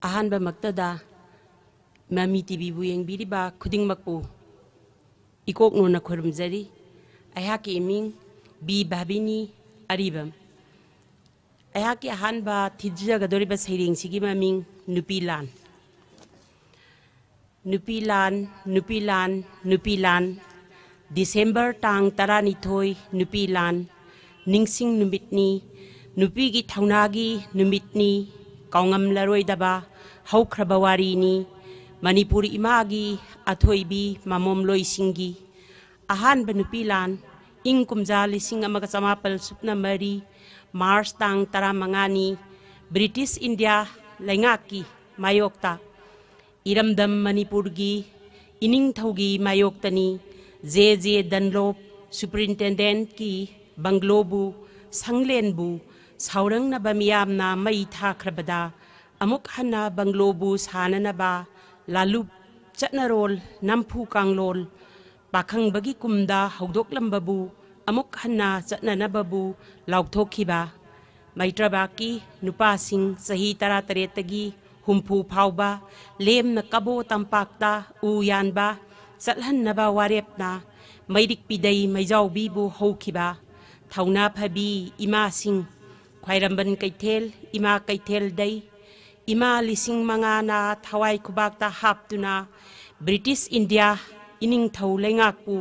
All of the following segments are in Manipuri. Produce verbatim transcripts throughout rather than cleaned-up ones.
ꯑꯍꯥꯟꯕꯃꯛꯇꯗ ꯃꯃꯤ ꯇꯤꯚꯤꯕꯨ ꯌꯦꯡꯕꯤꯔꯤꯕ ꯈꯨꯗꯤꯡꯃꯛꯄꯨ ꯏꯀꯣꯛꯅꯣꯅ ꯈꯨꯔꯨꯝꯖꯔꯤ꯫ ꯑꯩꯍꯥꯛꯀꯤ ꯏꯃꯤꯡ ꯕꯤ ꯚꯥꯕꯤꯅꯤ ꯑꯔꯤꯕꯝ꯫ ꯑꯩꯍꯥꯛꯀꯤ ꯑꯍꯥꯟꯕ ꯊꯤꯖꯒꯗꯧꯔꯤꯕ ꯁꯩꯔꯦꯡꯁꯤꯒꯤ ꯃꯃꯤꯡ ꯅꯨꯄꯤ ꯂꯥꯟ꯫ ꯅꯨꯄꯤ ꯂꯥꯟ, ꯅꯨꯄꯤ ꯂꯥꯟ, ꯅꯨꯄꯤ ꯂꯥꯟ꯫ ꯗꯤꯁꯦꯝꯕꯔ ꯇꯥꯡ ꯇꯔꯥꯅꯤꯊꯣꯏ, ꯅꯨꯄꯤ ꯂꯥꯟ꯫ ꯅꯤꯡꯁꯤꯡ ꯅꯨꯃꯤꯠꯅꯤ, ꯅꯨꯄꯤꯒꯤ ꯊꯧꯅꯥꯒꯤ ꯅꯨꯃꯤꯠꯅꯤ꯫ ꯀꯥꯎꯉꯝꯂꯔꯣꯏꯗꯕ ꯍꯧꯈ꯭ꯔꯕ ꯋꯥꯔꯤꯅꯤ꯫ ꯃꯅꯤꯄꯨꯔ ꯏꯃꯥꯒꯤ ꯑꯊꯣꯏꯕꯤ ꯃꯃꯣꯝꯂꯣꯏꯁꯤꯡꯒꯤ ꯑꯍꯥꯟꯕ ꯅꯨꯄꯤ ꯂꯥꯟ꯫ ꯏꯪ ꯀꯨꯝꯖꯥ ꯂꯤꯁꯤꯡ ꯑꯃꯒ ꯆꯃꯥꯄꯜ ꯁꯨꯞꯅ ꯃꯔꯤ, ꯃꯥꯔꯆ ꯇꯥꯡ ꯇꯔꯥꯃꯉꯥꯅꯤ꯫ ꯕ꯭ꯔꯤꯇꯤꯁ ꯏꯟꯗꯤꯌꯥ ꯂꯩꯉꯥꯛꯀꯤ ꯃꯥꯌꯣꯛꯇ ꯏꯔꯝꯗꯝ ꯃꯅꯤꯄꯨꯔꯒꯤ ꯏꯅꯤꯡꯊꯧꯒꯤ ꯃꯥꯌꯣꯛꯇꯅꯤ꯫ ꯖꯦ ꯖꯦ ꯗꯟꯂꯣꯞ ꯁꯨꯄ꯭ꯔꯤꯟꯇꯦꯟꯗꯦꯟꯠꯀꯤ ꯕꯪꯒ꯭ꯂꯣꯕꯨ, ꯁꯪꯂꯦꯟꯕꯨ ꯁꯥꯎꯔꯪꯅꯕ ꯃꯤꯌꯥꯝꯅ ꯃꯩ ꯊꯥꯈ꯭ꯔꯕꯗ, ꯑꯃꯨꯛ ꯍꯟꯅ ꯕꯪꯒ꯭ꯂꯣꯕꯨ ꯁꯥꯅꯅꯕ ꯂꯥꯂꯨꯞ, ꯆꯠꯅꯔꯣꯜ, ꯅꯝꯐꯨ ꯀꯥꯡꯂꯣꯜ, ꯄꯥꯈꯪꯕꯒꯤ ꯀꯨꯝꯗ ꯍꯧꯗꯣꯛꯂꯝꯕꯕꯨ ꯑꯃꯨꯛ ꯍꯟꯅ ꯆꯠꯅꯅꯕꯕꯨ ꯂꯥꯎꯊꯣꯛꯈꯤꯕ꯫ ꯃꯩꯇ꯭ꯔꯕꯥꯛꯀꯤ ꯅꯨꯄꯥꯁꯤꯡ ꯆꯍꯤ ꯇꯔꯥꯇꯔꯦꯠꯇꯒꯤ ꯍꯨꯝꯐꯨ ꯐꯥꯎꯕ ꯂꯦꯝꯅ ꯀꯕꯣ ꯇꯝꯄꯥꯛꯇ ꯎ ꯌꯥꯟꯕ ꯆꯠꯍꯟꯅꯕ ꯋꯥꯔꯦꯞꯅ ꯃꯩꯔꯤꯛ ꯄꯤꯗꯩ ꯃꯩꯖꯥꯎꯕꯤꯕꯨ ꯍꯧꯈꯤꯕ꯫ ꯊꯧꯅꯥ ꯐꯕꯤ ꯏꯃꯥꯁꯤꯡ, ꯈ꯭ꯋꯥꯏꯔꯝꯕꯟ ꯀꯩꯊꯦꯜ, ꯏꯃꯥ ꯀꯩꯊꯦꯜꯗꯩ ꯏꯃꯥ ꯂꯤꯁꯤꯡ ꯃꯉꯥꯅ ꯊꯋꯥꯏ ꯈꯨꯕꯥꯛꯇ ꯍꯥꯞꯇꯨꯅ ꯕ꯭ꯔꯤꯇꯤꯁ ꯏꯟꯗꯤꯌꯥ ꯏꯅꯤꯡꯊꯧ ꯂꯩꯉꯥꯛꯄꯨ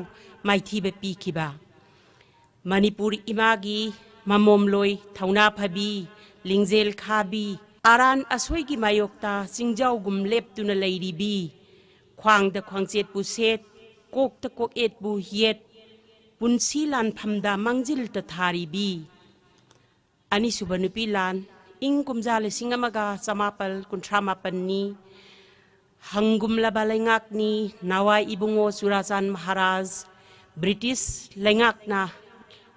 ꯃꯥꯏꯊꯤꯕ ꯄꯤꯈꯤꯕ꯫ ꯃꯅꯤꯄꯨꯔ ꯏꯃꯥꯒꯤ ꯃꯃꯣꯝꯂꯣꯏ ꯊꯧꯅꯥ ꯐꯕꯤ, ꯂꯤꯡꯖꯦꯜ ꯈꯥꯕꯤ, ꯑꯔꯥꯟ ꯑꯁꯣꯏꯒꯤ ꯃꯥꯌꯣꯛꯇ ꯆꯤꯡꯖꯥꯎꯒꯨꯝ ꯂꯦꯞꯇꯨꯅ ꯂꯩꯔꯤꯕꯤ, ꯈ꯭ꯋꯥꯡꯗ ꯈ꯭ꯋꯥꯡꯆꯦꯠꯄꯨ ꯁꯦꯠ, ꯀꯣꯛꯇ ꯀꯣꯛꯌꯦꯠꯄꯨ ꯌꯦꯠ, ꯄꯨꯟꯁꯤ ꯂꯥꯟꯐꯝꯗ ꯃꯥꯡꯖꯤꯜꯇ ꯊꯥꯔꯤꯕꯤ꯫ ꯑꯅꯤꯁꯨꯕ ꯅꯨꯄꯤ ꯂꯥꯟ, ꯏꯪ ꯀꯨꯝꯖꯥ ꯂꯤꯁꯤꯡ ꯑꯃꯒ ꯆꯃꯥꯄꯜ ꯀꯨꯟꯊ꯭ꯔꯥ ꯃꯥꯄꯟꯅꯤ꯫ ꯍꯪꯒꯨꯝꯂꯕ ꯂꯩꯉꯥꯛꯅꯤ ꯅꯋꯥꯏ ꯏꯕꯨꯡꯉꯣ ꯆꯨꯔꯥꯆꯥꯟ ꯃꯍꯥꯔꯥꯖ, ꯕ꯭ꯔꯤꯇꯤꯁ ꯂꯩꯉꯥꯛꯅ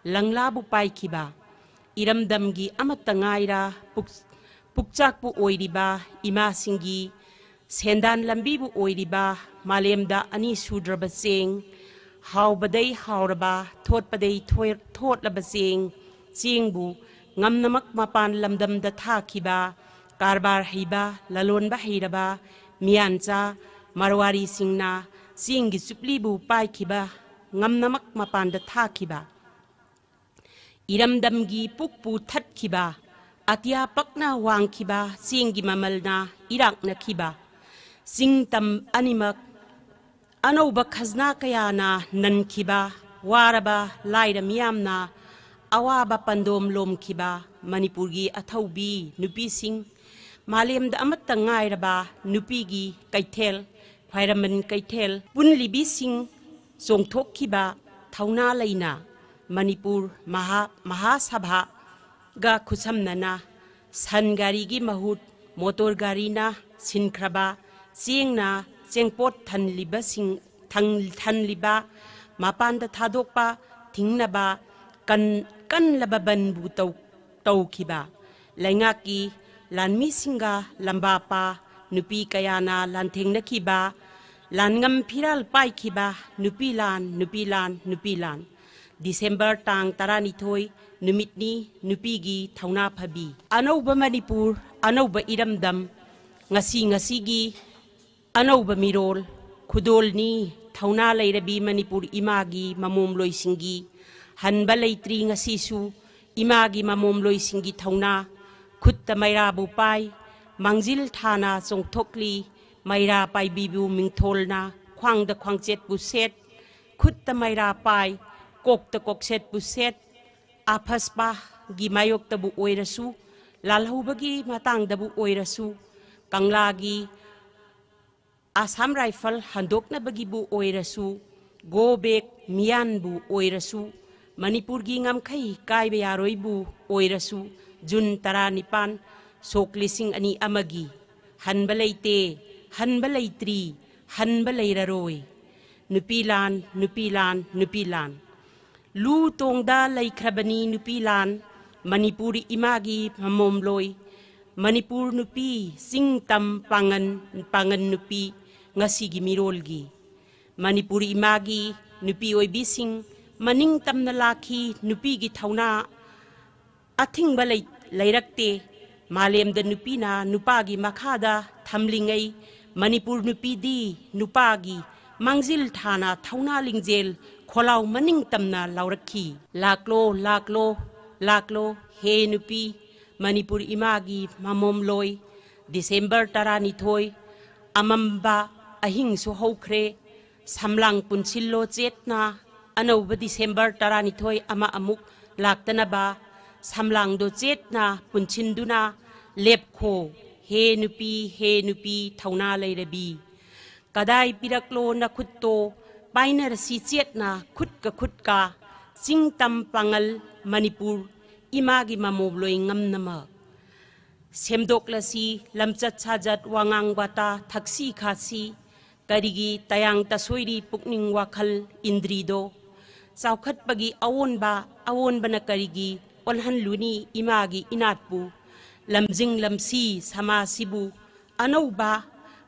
ꯂꯪꯂꯥꯕꯨ ꯄꯥꯏꯈꯤꯕ꯫ ꯏꯔꯝꯗꯝꯒꯤ ꯑꯃꯠꯇ ꯉꯥꯏꯔ ꯄꯨꯛ-, ꯄꯨꯛꯆꯥꯛꯄꯨ ꯑꯣꯏꯔꯤꯕ ꯏꯃꯥꯁꯤꯡꯒꯤ ꯁꯦꯟꯗꯥꯟ ꯂꯝꯕꯤꯕꯨ ꯑꯣꯏꯔꯤꯕ ꯃꯥꯂꯦꯝꯗ ꯑꯅꯤ ꯁꯨꯗ꯭ꯔꯕ ꯆꯦꯡ, ꯍꯥꯎꯕꯗꯩ ꯍꯥꯎꯔꯕ, ꯊꯣꯠꯄꯗꯩ ꯊꯣꯏ-, ꯊꯣꯠꯂꯕ ꯆꯦꯡ, ꯆꯦꯡꯕꯨ ꯉꯝꯅꯃꯛ ꯃꯄꯥꯟ ꯂꯝꯗꯝꯗ ꯊꯥꯈꯤꯕ ꯀꯔꯕꯥꯔ ꯍꯩꯕ, ꯂꯂꯣꯟꯕ ꯍꯩꯔꯕ ꯃꯤꯌꯥꯟꯆꯥ ꯃꯔꯋꯥꯔꯤꯁꯤꯡꯅ ꯆꯦꯡꯒꯤ ꯆꯨꯞꯂꯤꯕꯨ ꯄꯥꯏꯈꯤꯕ, ꯉꯝꯅꯃꯛ ꯃꯄꯥꯟꯗ ꯊꯥꯈꯤꯕ, ꯏꯔꯝꯗꯝꯒꯤ ꯄꯨꯛꯄꯨ ꯊꯠꯈꯤꯕ, ꯑꯇꯤꯌꯥ ꯄꯛꯅ ꯋꯥꯡꯈꯤꯕ ꯆꯦꯡꯒꯤ ꯃꯃꯜꯅ ꯏꯔꯥꯛꯅꯈꯤꯕ, ꯆꯤꯡ ꯇꯝ ꯑꯅꯤꯃꯛ ꯑꯅꯧꯕ ꯈꯖꯅꯥ ꯀꯌꯥꯅ ꯅꯟꯈꯤꯕ, ꯋꯥꯔꯕ ꯂꯥꯏꯔ ꯃꯤꯌꯥꯝꯅ ꯑꯋꯥꯕ ꯄꯟꯗꯣꯝ ꯂꯣꯝꯈꯤꯕ ꯃꯅꯤꯄꯨꯔꯒꯤ ꯑꯊꯧꯕꯤ ꯅꯨꯄꯤꯁꯤꯡ, ꯃꯥꯂꯦꯝꯗ ꯑꯃꯠꯇ ꯉꯥꯏꯔꯕ ꯅꯨꯄꯤꯒꯤ ꯀꯩꯊꯦꯜ, ꯈ꯭ꯋꯥꯏꯔꯝꯕꯟ ꯀꯩꯊꯦꯜ ꯄꯨꯟꯂꯤꯕꯤꯁꯤꯡ ꯆꯣꯡꯊꯣꯛꯈꯤꯕ ꯊꯧꯅꯥ ꯂꯩꯅ ꯃꯅꯤꯄꯨꯔ ꯃꯍꯥ-, ꯃꯍꯥꯁꯚꯥꯒ ꯈꯨꯠꯁꯝꯅꯅ ꯁꯟ ꯒꯥꯔꯤꯒꯤ ꯃꯍꯨꯠ ꯃꯣꯇꯣꯔ ꯒꯥꯔꯤꯅ ꯁꯤꯟꯈ꯭ꯔꯕ, ꯆꯦꯡꯅ ꯆꯦꯡꯄꯣꯠ ꯊꯟꯂꯤꯕꯁꯤꯡ, ꯊꯪ-, ꯊꯟꯂꯤꯕ, ꯃꯄꯥꯟꯗ ꯊꯥꯗꯣꯛꯄ ꯊꯤꯡꯅꯕ ꯀꯟ-, ꯀꯟꯂꯕ ꯕꯟꯕꯨ ꯇꯧ-, ꯇꯧꯈꯤꯕ, ꯂꯩꯉꯥꯛꯀꯤ ꯂꯥꯟꯃꯤꯁꯤꯡꯒ ꯂꯝꯕꯥꯄꯥ ꯅꯨꯄꯤ ꯀꯌꯥꯅ ꯂꯥꯟꯊꯦꯡꯅꯈꯤꯕ, ꯂꯥꯟꯉꯝ ꯐꯤꯔꯥꯜ ꯄꯥꯏꯈꯤꯕ ꯅꯨꯄꯤ ꯂꯥꯟ, ꯅꯨꯄꯤ ꯂꯥꯟ, ꯅꯨꯄꯤ ꯂꯥꯟ꯫ ꯗꯤꯁꯦꯝꯕꯔ ꯇꯥꯡ ꯇꯔꯥꯅꯤꯊꯣꯏ ꯅꯨꯃꯤꯠꯅꯤ ꯅꯨꯄꯤꯒꯤ ꯊꯧꯅꯥ ꯐꯕꯤ꯫ ꯑꯅꯧꯕ ꯃꯅꯤꯄꯨꯔ, ꯑꯅꯧꯕ ꯏꯔꯝꯗꯝ, ꯉꯁꯤ ꯉꯁꯤꯒꯤ ꯑꯅꯧꯕ ꯃꯤꯔꯣꯜ, ꯈꯨꯗꯣꯜꯅꯤ ꯊꯧꯅꯥ ꯂꯩꯔꯕꯤ ꯃꯅꯤꯄꯨꯔ ꯏꯃꯥꯒꯤ ꯃꯃꯣꯝꯂꯣꯏꯁꯤꯡꯒꯤ꯫ ꯍꯟꯕ ꯂꯩꯇ꯭ꯔꯤ ꯉꯁꯤꯁꯨ ꯏꯃꯥꯒꯤ ꯃꯃꯣꯝꯂꯣꯏꯁꯤꯡꯒꯤ ꯊꯧꯅꯥ꯫ ꯈꯨꯠꯇ ꯃꯩꯔꯥꯕꯨ ꯄꯥꯏ, ꯃꯥꯡꯖꯤꯜ ꯊꯥꯅ ꯆꯣꯡꯊꯣꯛꯂꯤ꯫ ꯃꯩꯔꯥ ꯄꯥꯏꯕꯤꯕꯨ ꯃꯤꯡꯊꯣꯜꯅ ꯈ꯭ꯋꯥꯡꯗ ꯈ꯭ꯋꯥꯡꯆꯦꯠꯄꯨ ꯁꯦꯠ, ꯈꯨꯠꯇ ꯃꯩꯔꯥ ꯄꯥꯏ, ꯀꯣꯛꯇ ꯀꯣꯛꯁꯦꯠꯄꯨ ꯁꯦꯠ, ꯑꯐꯁꯄꯥꯒꯤ ꯃꯥꯌꯣꯛꯇꯕꯨ ꯑꯣꯏꯔꯁꯨ, ꯂꯥꯜꯍꯧꯕꯒꯤ ꯃꯇꯥꯡꯗꯕꯨ ꯑꯣꯏꯔꯁꯨ, ꯀꯪꯂꯥꯒꯤ ꯑꯁꯥꯝ ꯔꯥꯏꯐꯜ ꯍꯟꯗꯣꯛꯅꯕꯒꯤꯕꯨ ꯑꯣꯏꯔꯁꯨ, ꯒꯣ ꯕꯦꯛ ꯃꯤꯌꯥꯟꯕꯨ ꯑꯣꯏꯔꯁꯨ, ꯃꯅꯤꯄꯨꯔꯒꯤ ꯉꯝꯈꯩ ꯀꯥꯏꯕ ꯌꯥꯔꯣꯏꯕꯨ ꯑꯣꯏꯔꯁꯨ, ꯖꯨꯟ ꯇꯔꯥꯅꯤꯄꯥꯟ, ꯁꯣꯛ ꯂꯤꯁꯤꯡ ꯑꯅꯤ ꯑꯃꯒꯤ꯫ ꯍꯟꯕ ꯂꯩꯇꯦ, ꯍꯟꯕ ꯂꯩꯇ꯭ꯔꯤ, ꯍꯟꯕ ꯂꯩꯔꯔꯣꯏ꯫ ꯅꯨꯄꯤ ꯂꯥꯟ, ꯅꯨꯄꯤ ꯂꯥꯟ, ꯅꯨꯄꯤ ꯂꯥꯟ꯫ ꯂꯨ ꯇꯣꯡꯗ ꯂꯩꯈ꯭ꯔꯕꯅꯤ ꯅꯨꯄꯤ ꯂꯥꯟ, ꯃꯅꯤꯄꯨꯔ ꯏꯃꯥꯒꯤ ꯃꯃꯣꯝꯂꯣꯏ, ꯃꯅꯤꯄꯨꯔ ꯅꯨꯄꯤ, ꯆꯤꯡ ꯇꯝ ꯄꯥꯡꯒꯟ, ꯄꯥꯡꯒꯟ ꯅꯨꯄꯤ, ꯉꯁꯤꯒꯤ ꯃꯤꯔꯣꯜꯒꯤ꯫ ꯃꯅꯤꯄꯨꯔ ꯏꯃꯥꯒꯤ ꯅꯨꯄꯤ ꯑꯣꯏꯕꯤꯁꯤꯡ ꯃꯅꯤꯡ ꯇꯝꯅ ꯂꯥꯛꯈꯤ, ꯅꯨꯄꯤꯒꯤ ꯊꯧꯅꯥ ꯑꯊꯤꯡꯕ ꯂꯩ-, ꯂꯩꯔꯛꯇꯦ꯫ ꯃꯥꯂꯦꯝꯗ ꯅꯨꯄꯤꯅ ꯅꯨꯄꯥꯒꯤ ꯃꯈꯥꯗ ꯊꯝꯂꯤꯉꯩ, ꯃꯅꯤꯄꯨꯔ ꯅꯨꯄꯤꯗꯤ ꯅꯨꯄꯥꯒꯤ ꯃꯥꯡꯖꯤꯜ ꯊꯥꯅ ꯊꯧꯅꯥ ꯂꯤꯡꯖꯦꯜ ꯈꯣꯜꯂꯥꯎ ꯃꯅꯤꯡꯇꯝꯅ ꯂꯥꯎꯔꯛꯈꯤ꯫ "ꯂꯥꯛꯂꯣ, ꯂꯥꯛꯂꯣ, ꯂꯥꯛꯂꯣ, ꯍꯦ ꯅꯨꯄꯤ, ꯃꯅꯤꯄꯨꯔ ꯏꯃꯥꯒꯤ ꯃꯃꯣꯝꯂꯣꯏ, ꯗꯤꯁꯦꯝꯕꯔ ꯇꯔꯥꯅꯤꯊꯣꯏ, ꯑꯃꯝꯕ ꯑꯍꯤꯡꯁꯨ ꯍꯧꯈ꯭ꯔꯦ, ꯁꯝꯂꯥꯡ ꯄꯨꯟꯁꯤꯜꯂꯣ ꯆꯦꯠꯅ, ꯑꯅꯧꯕ ꯗꯤꯁꯦꯝꯕꯔ ꯇꯔꯥꯅꯤꯊꯣꯏ ꯑꯃ ꯑꯃꯨꯛ ꯂꯥꯛꯇꯅꯕ, ꯁꯝꯂꯥꯡꯗꯣ ꯆꯦꯠꯅ ꯄꯨꯟꯁꯤꯟꯗꯨꯅ ꯂꯦꯞꯈꯣ, ꯍꯦ ꯅꯨꯄꯤ, ꯍꯦ ꯅꯨꯄꯤ, ꯊꯧꯅꯥ ꯂꯩꯔꯕꯤ꯫ ꯀꯗꯥꯏ ꯄꯤꯔꯛꯂꯣ ꯅꯈꯨꯠꯇꯣ, ꯄꯥꯏꯅꯔꯁꯤ ꯆꯦꯠꯅ ꯈꯨꯠꯀ ꯈꯨꯠꯀ, ꯆꯤꯡ ꯇꯝ ꯄꯥꯉꯜ ꯃꯅꯤꯄꯨꯔ, ꯏꯃꯥꯒꯤ ꯃꯃꯣꯝꯂꯣꯏ ꯉꯝꯅꯃꯛ꯫ ꯁꯦꯝꯗꯣꯛꯂꯁꯤ ꯂꯝꯆꯠ ꯁꯥꯖꯠ, ꯋꯥꯉꯥꯡ ꯋꯥꯇꯥ, ꯊꯛꯁꯤ ꯈꯥꯁꯤ, ꯀꯔꯤꯒꯤ ꯇꯌꯥꯡ ꯇꯁꯣꯏꯔꯤ ꯄꯨꯛꯅꯤꯡ ꯋꯥꯈꯜ ꯏꯟꯗ꯭ꯔꯤꯗꯣ? ꯆꯥꯎꯈꯠꯄꯒꯤ ꯑꯑꯣꯟꯕ, ꯑꯑꯣꯟꯕꯅ ꯀꯔꯤꯒꯤ ꯑꯣꯜꯍꯟꯂꯨꯅꯤ ꯏꯃꯥꯒꯤ ꯏꯅꯥꯠꯄꯨ? ꯂꯝꯖꯤꯡ ꯂꯝꯁꯤ ꯁꯃꯥꯖꯁꯤꯕꯨ ꯑꯅꯧꯕ,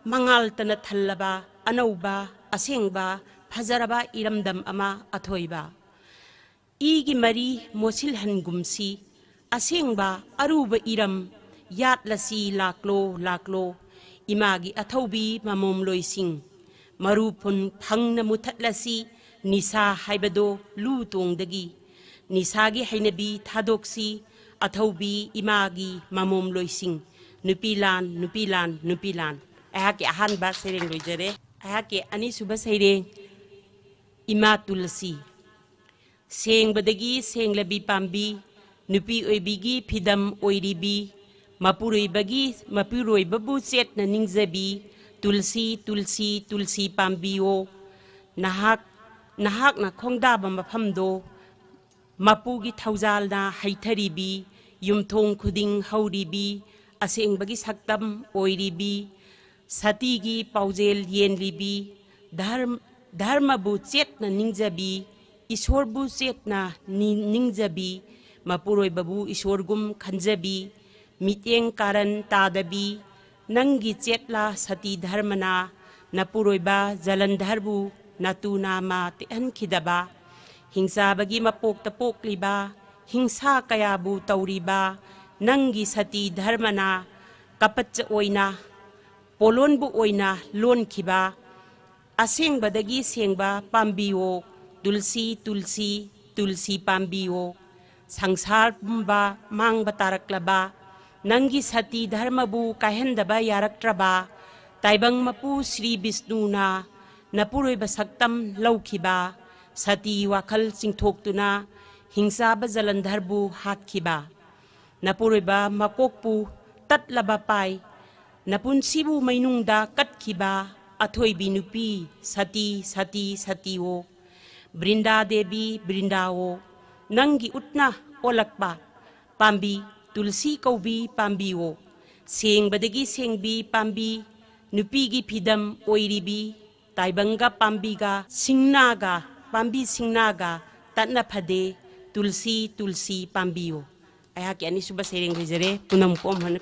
ꯃꯉꯥꯜꯇꯅ ꯊꯜꯂꯕ ꯑꯅꯧꯕ, ꯑꯁꯦꯡꯕ, ꯐꯖꯔꯕ ꯏꯔꯝꯗꯝ ꯑꯃ ꯑꯊꯣꯏꯕ꯫ ꯏꯒꯤ ꯃꯔꯤ ꯃꯣꯠꯁꯤꯜꯍꯟꯒꯨꯝꯁꯤ, ꯑꯁꯦꯡꯕ ꯑꯔꯨꯕ ꯏꯔꯝ ꯌꯥꯠꯂꯁꯤ, ꯂꯥꯛꯂꯣ, ꯂꯥꯛꯂꯣ, ꯏꯃꯥꯒꯤ ꯑꯊꯧꯕꯤ ꯃꯃꯣꯝꯂꯣꯏꯁꯤꯡ꯫ ꯃꯔꯨ ꯐꯨꯟ ꯐꯪꯅ ꯃꯨꯊꯠꯂꯁꯤ ꯅꯤꯁꯥ ꯍꯥꯏꯕꯗꯣ ꯂꯨ ꯇꯣꯡꯗꯒꯤ꯫ ꯅꯤꯁꯥꯒꯤ ꯍꯩꯅꯕꯤ ꯊꯥꯗꯣꯛꯁꯤ, ꯑꯊꯧꯕꯤ ꯏꯃꯥꯒꯤ ꯃꯃꯣꯝꯂꯣꯏꯁꯤꯡ꯫ ꯅꯨꯄꯤ ꯂꯥꯟ, ꯅꯨꯄꯤ ꯂꯥꯟ, ꯅꯨꯄꯤ ꯂꯥꯟ꯫ ꯑꯩꯍꯥꯛꯀꯤ ꯑꯍꯥꯟꯕ ꯁꯩꯔꯦꯡ ꯂꯣꯏꯖꯔꯦ꯫ ꯑꯩꯍꯥꯛꯀꯤ ꯑꯅꯤꯁꯨꯕ ꯁꯩꯔꯦꯡ, ꯏꯃꯥ ꯇꯨꯜꯁꯤ꯫ ꯁꯦꯡꯕꯗꯒꯤ ꯁꯦꯡꯂꯕꯤ ꯄꯥꯝꯕꯤ, ꯅꯨꯄꯤ ꯑꯣꯏꯕꯤꯒꯤ ꯐꯤꯗꯝ ꯑꯣꯏꯔꯤꯕꯤ, ꯃꯄꯨꯔꯣꯏꯕꯒꯤ, ꯃꯄꯨꯔꯣꯏꯕꯕꯨ ꯆꯦꯠꯅ ꯅꯤꯡꯖꯕꯤ, ꯇꯨꯜꯁꯤ, ꯇꯨꯜꯁꯤ, ꯇꯨꯜꯁꯤ ꯄꯥꯝꯕꯤꯌꯣ꯫ ꯅꯍꯥꯛ, ꯅꯍꯥꯛꯅ ꯈꯣꯡꯗꯥꯕ ꯃꯐꯝꯗꯣ ꯃꯄꯨꯒꯤ ꯊꯧꯖꯥꯜꯅ ꯍꯩꯊꯔꯤꯕꯤ, ꯌꯨꯝꯊꯣꯡ ꯈꯨꯗꯤꯡ ꯍꯧꯔꯤꯕꯤ, ꯑꯁꯦꯡꯕꯒꯤ ꯁꯛꯇꯝ ꯑꯣꯏꯔꯤꯕꯤ, ꯁꯇꯤꯒꯤ ꯄꯥꯎꯖꯦꯜ ꯌꯦꯟꯂꯤꯕꯤ, ꯙꯔꯝ-, ꯙꯔꯃꯕꯨ ꯆꯦꯠꯅ ꯅꯤꯡꯖꯕꯤ, ꯏꯁꯣꯔꯕꯨ ꯆꯦꯠꯅ ꯅꯤ-, ꯅꯤꯡꯖꯕꯤ, ꯃꯄꯨꯔꯣꯏꯕꯕꯨ ꯏꯁꯣꯔꯒꯨꯝ ꯈꯟꯖꯕꯤ, ꯃꯤꯠꯌꯦꯡ ꯀꯥꯔꯟ ꯇꯥꯗꯕꯤ, ꯅꯪꯒꯤ ꯆꯦꯠꯂꯥ ꯁꯇꯤ ꯙꯔꯃꯅ ꯅꯄꯨꯔꯣꯏꯕ ꯖꯂꯟꯙꯔꯕꯨ ꯅꯥꯇꯨ ꯅꯥꯃ ꯇꯦꯛꯍꯟꯈꯤꯗꯕ, ꯍꯤꯡꯆꯥꯕꯒꯤ ꯃꯄꯣꯛꯇ ꯄꯣꯛꯂꯤꯕ, ꯍꯤꯡꯁꯥ ꯀꯌꯥꯕꯨ ꯇꯧꯔꯤꯕ, ꯅꯪꯒꯤ ꯁꯇꯤ ꯙꯔꯃꯅ ꯀꯄꯠꯆ ꯑꯣꯏꯅ, ꯄꯣꯂꯣꯟꯕꯨ ꯑꯣꯏꯅ ꯂꯣꯟꯈꯤꯕ ꯑꯁꯦꯡꯕꯗꯒꯤ ꯁꯦꯡꯕ ꯄꯥꯝꯕꯤꯌꯣ, ꯇꯨꯜꯁꯤ, ꯇꯨꯜꯁꯤ, ꯇꯨꯜꯁꯤ ꯄꯥꯝꯕꯤꯌꯣ꯫ ꯁꯪꯁꯥꯔ ꯄꯨꯝꯕ ꯃꯥꯡꯕ ꯇꯥꯔꯛꯂꯕ, ꯅꯪꯒꯤ ꯁꯇꯤ ꯙꯔꯃꯕꯨ ꯀꯥꯏꯍꯟꯗꯕ ꯌꯥꯔꯛꯇ꯭ꯔꯕ ꯇꯥꯏꯕꯪ ꯃꯄꯨ ꯁ꯭ꯔꯤ ꯕꯤꯁꯅꯨꯅ ꯅꯄꯨꯔꯣꯏꯕ ꯁꯛꯇꯝ ꯂꯧꯈꯤꯕ, ꯁꯇꯤ ꯋꯥꯈꯜ ꯆꯤꯡꯊꯣꯛꯇꯨꯅ ꯍꯤꯡꯆꯥꯕ ꯖꯂꯟꯙꯔꯕꯨ ꯍꯥꯠꯈꯤꯕ, ꯅꯄꯨꯔꯣꯏꯕ ꯃꯀꯣꯛꯄꯨ ꯇꯠꯂꯕ ꯄꯥꯏ, ꯅꯄꯨꯟꯁꯤꯕꯨ ꯃꯩꯅꯨꯡꯗ ꯀꯠꯈꯤꯕ ꯑꯊꯣꯏꯕꯤ ꯅꯨꯄꯤ, ꯁꯇꯤ, ꯁꯇꯤ, ꯁꯇꯤꯑꯣ꯫ ꯕ꯭ꯔꯤꯟꯗꯥ ꯗꯦꯕꯤ, ꯕ꯭ꯔꯤꯟꯗꯥꯑꯣ, ꯅꯪꯒꯤ ꯎꯠꯅ ꯑꯣꯜꯂꯛꯄ ꯄꯥꯝꯕꯤ, ꯇꯨꯜꯁꯤ ꯀꯧꯕꯤ ꯄꯥꯝꯕꯤꯑꯣ꯫ ꯁꯦꯡꯕꯗꯒꯤ ꯁꯦꯡꯕꯤ ꯄꯥꯝꯕꯤ, ꯅꯨꯄꯤꯒꯤ ꯐꯤꯗꯝ ꯑꯣꯏꯔꯤꯕꯤ ꯇꯥꯏꯕꯪꯒ ꯄꯥꯝꯕꯤꯒ ꯁꯤꯡꯅꯥꯒ, ꯄꯥꯝꯕꯤ ꯁꯤꯡꯅꯥꯒ ꯇꯠꯅ ꯐꯗꯦ, ꯇꯨꯜꯁꯤ, ꯇꯨꯜꯁꯤ ꯄꯥꯝꯕꯤꯌꯣ꯫ ꯑꯩꯍꯥꯛꯀꯤ ꯑꯅꯤꯁꯨꯕ ꯁꯩꯔꯦꯡ ꯂꯣꯏꯖꯔꯦ꯫ ꯄꯨꯅꯝ ꯀꯣꯝ ꯍꯣꯅ